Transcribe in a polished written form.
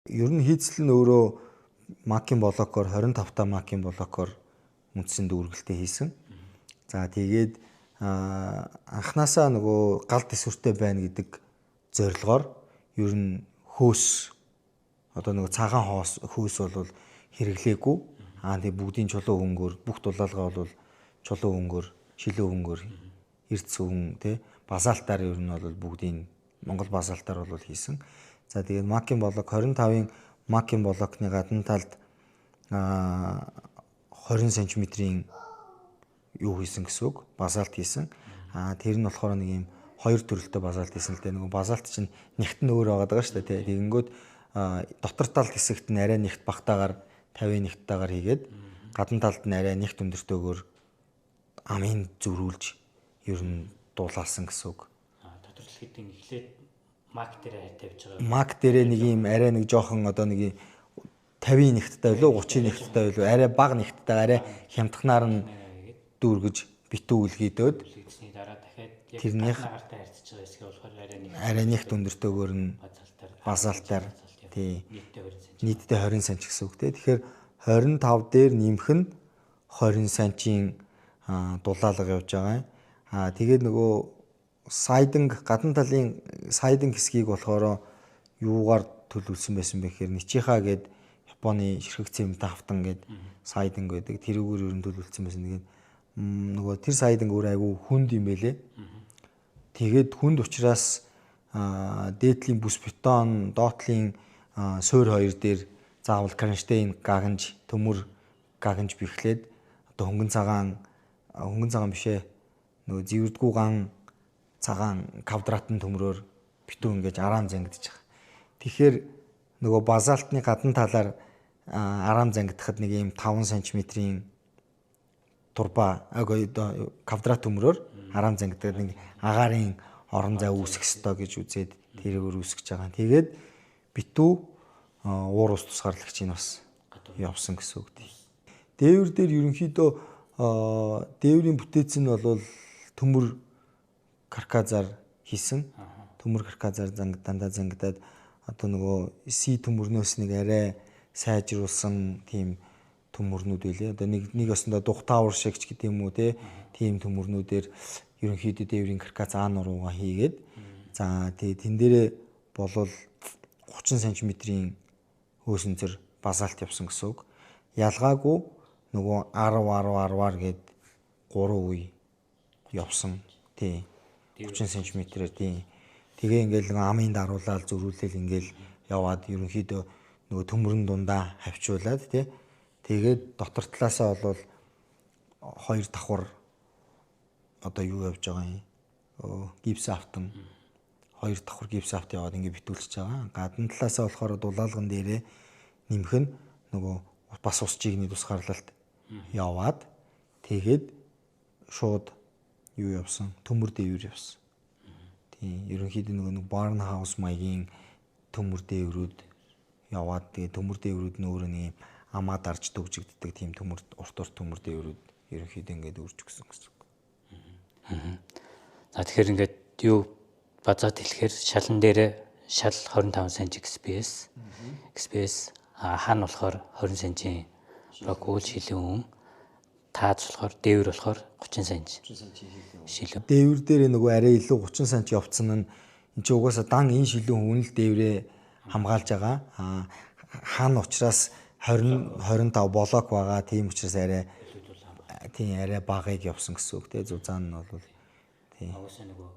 Ер нь хийцэл нь өөрөө макийн блокоор 25 та макийн блокоор үндсэн дүүргэлтээ хийсэн. За, тэгээд анханасаа нөгөө гал төсвөртэй байна гэдэг зорилгоор ер нь хөөс, одоо нөгөө цагаан хоос хөөс бол хэрэглээгүй. Тэгээ бүгдийн чулуу хөнгөөр, бүх дулаалгаа бол чулуу хөнгөөр, шилүү хөнгөөр, эрдэс өвөн тий базалтаар, ер нь бол бүгдийн Монгол базалтаар бол хийсэн. За, тэгээд макийн блок, 25-ын макийн блокны гадна талд 20 см-ийн юу хийсэн гэсэн үг, базалт хийсэн. Тэр нь болохоор нэг юм хоёр төрөлтэй базалт хийсэн л дээ. Нөгөө базалт чинь нэгт нь өөр байгаа шүү дээ, тий. Тэгэнгүүт дотор талд хэсэгт нь арай нэгт багтаагаар, 50 нэгттайгаар хийгээд, гадна талд нь арай нэгт өндөртөөгөр амын зөрүүлж ер нь дуулаалсан гэсэн үг. Дотор тал гэдэг нь эхлээд мак дээр тавьж байгаа. Мак дээрээ нэг юм арай нэг жоохон, одоо нэг 50 нэгттэй байлуу, 30 нэгттэй байлуу, арай бага нэгттэй, арай хямдхнаар нь дүүргэж битүү үлгийдөөд үлгэдсэний дараа дахиад яг тэрнийх гаднаагаартай харьцаж байгаа хэсгээ болохоор арай нэг арай нэгт өндөртөөгөр нь базалтаар базалтаар, тий. Нийтдээ 20 см. Нийтдээ 20 см гэсэн үг те. Тэгэхээр 25 дээр нэмэх нь 20 сантийн дулаалга явж байгаа юм. Тэгээд нөгөө siding, гадна талын siding хэсгийг болохоор юугаар төлөвлөсөн байсан бэ гэхээр Nichiha гээд Японы ширхэг цемент хавтан гээд siding гэдэг, тэрүүгээр ер нь төлөвлөсөн байсан. Тэгээд нөгөө тэр siding өөр айгүй хүнд юм бэлээ. Тэгээд хүнд учраас дээдлийн бүс бетон, доотлын суур хоёр дээр заавал кронштейн гагнаж, төмөр гагнаж бэхлээд, одоо хөнгөн цагаан, хөнгөн цагаан биш ээ, нөгөө зэвэрдгүү ган цагаан квадратын төмрөөр битүү ингэж араам зангидж байгаа. Тэгэхээр нөгөө базалтны гадна талаар араам зангидахад нэг ийм 5 см-ийн турба, квадрат төмрөөр араам зангидаад нэг агаарын орон зай үүсэх ёстой гэж үзээд тэрээр үүсгэж байгаа. Тэгээд битүү, уур ус тусгаарлагчийг бас явсан гэсэн үг тийм. Дээвэр дээр ерөнхийдөө дээврийн бүтээц нь бол төмөр карказаар хийсэн. Төмөр карказаар занг дандаа зангидаад, одоо нөгөө си төмөрнөөс нэг арай сайжруулсан тийм төмөрнүүд байлээ. Одоо нэг нэг осондоо дух таавар шиг ч гэдэг юм уу те. Тийм төмөрнүүдээр ерөнхийдөө дээврийн каркас аа нурууга хийгээд, за тэгээ тэн дээрээ болвол 30 см-ийн хөөсөнцөр базалт явсан гэсэн үг. Ялгаагүй нөгөө 10 10 10-аар гээд 3 үе явсан. Тий. 30 см-ээр, тий. Тэгээ ингээл нэг амын даруулаад зөрүүлэл ингээл яваад, ерөнхийдөө нөгөө төмөрн дундаа хавчуулаад тий. Тэгээд дотор талаасаа бол хоёр давхар одоо юу явж байгаа юм? Гипс автан, хоёр давхар гипс авт яваад ингэ битүүлчихэж байгаа. Гадна талаасаа болохоор дулаалган дээрээ нэмэх нь нөгөө бас ус чигний тусгаарлалт яваад, тэгээд шууд юу явсан? Төмөр дээвэр явсан. Тийм, ерөнхийдөө нөгөө нэг barn house маягийн төмөр дээврүүд яваад, тэгээд төмөр дээврүүд нь өөрөө нэг юм амаа дарж дөгжигддэг тийм төмөр, урт урт төмөр дээврүүд ерөнхийдөө ингээд үрж өгсөн гэсэн үг. За, тэгэхээр ингээд юу базаад хэлэхээр шалан дээр шал 25 см XPS. XPS хаан болохоор 20 см rockwool шилэн өн. Тааз болохоор, дээвэр болохоор 30 см. 30 см шилэн. Шилэн. Дээвэр дээр нөгөө арай илүү 30 см явцсан нь энэ чи угаасаа дан энэ шилэн хүн л дээврээ хамгаалж байгаа. Хаан учраас 20 25 блок байгаа. Тийм учраас арай, тийм, арай багыг явсан гэсэн үг те. Зузаан нь бол тийм. Угаасаа нөгөө